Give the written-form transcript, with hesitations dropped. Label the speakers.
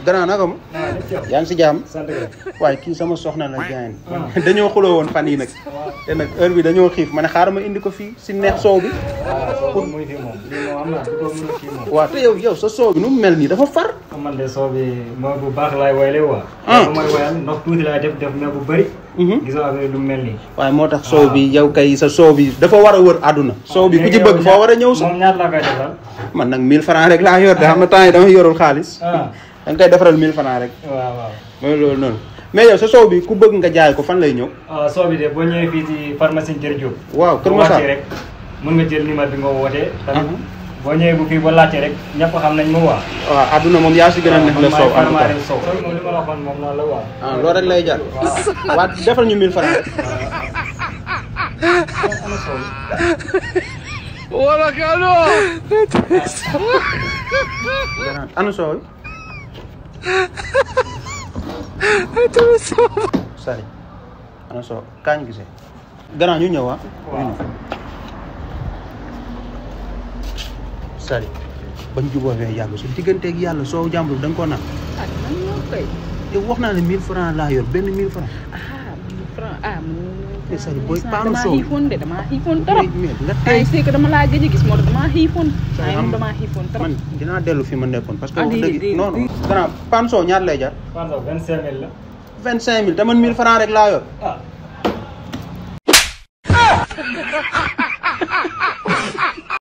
Speaker 1: gannaaw naka ma. yaa ngi si jàmm. waaye kii sama soxna la gaañ. dañoo xuloo woon fan yi nag. te nag heure bi dañoo xiif ma ne xaaral ma indi ko fii si neex soow bi.
Speaker 2: pour muy fii moom lii moom am naa du ko mën a kii moom.
Speaker 1: waaw te yow sa soow bi nu mu mel nii dafa far.
Speaker 2: man de soow bi mooy bu baax laay woyle waa. bu may woyal ndox tuuti laay def mais bu bëri. gisoo affaire lu mel nii.
Speaker 1: waaye moo tax soow bi yow kay sa soow bi dafa war a wër àdduna. soow bi ku ci bëgg foo war a ñëw sax.
Speaker 2: moom ñaata laa koy defal.
Speaker 1: man nag 1000 francs rek laa yor de xam na temps yi dama yorul xaalis. da nga koy defaral 1000 francs rek.
Speaker 2: waaw.
Speaker 1: mooy loolu noonu. mais yow sa soow bi ku bëgg nga jaay ko fan lay ñëw.
Speaker 2: soow bi de boo ñëwee fii ci pharmacie Kër Diop.
Speaker 1: waaw Kër Masar
Speaker 2: rek mën nga jël numéro bi nga wootee. tamit boo ñëwee bu fii ba laajte rek ñëpp xam nañ ma waa.
Speaker 1: waaw adduna moom yaa si gën a neex la soow.
Speaker 2: waaw man soow moom li ma la waxoon moom la waa.
Speaker 1: loolu rek lay jar. waaw defal ñu 1000 francs rek.
Speaker 3: wala kano.
Speaker 1: ana soow yi. sari ana soow kañ gisee. gannaaw ñu ñëw sari bañ jubóo fee yàgg su digganteeg yàlla soow jàmbur da nga koo naan. yow wax naa ne 1000 francs laa yor benn 1000 francs.
Speaker 4: 1000 francs
Speaker 1: sari booy paanu soow
Speaker 4: damaa xiifoon trop.
Speaker 1: nga tey
Speaker 4: c'est que dama laa gëj a gis moo tax damaa xiifoon. damaa xiifoon trop.
Speaker 1: man dinaa dellu fi ma nekkoon parce que wax dëgg non non. gannaaw paanu soow ñaata lay jar.
Speaker 2: paanu soow 25000 la.
Speaker 1: 25000 te man 1000 francs rek laa yor.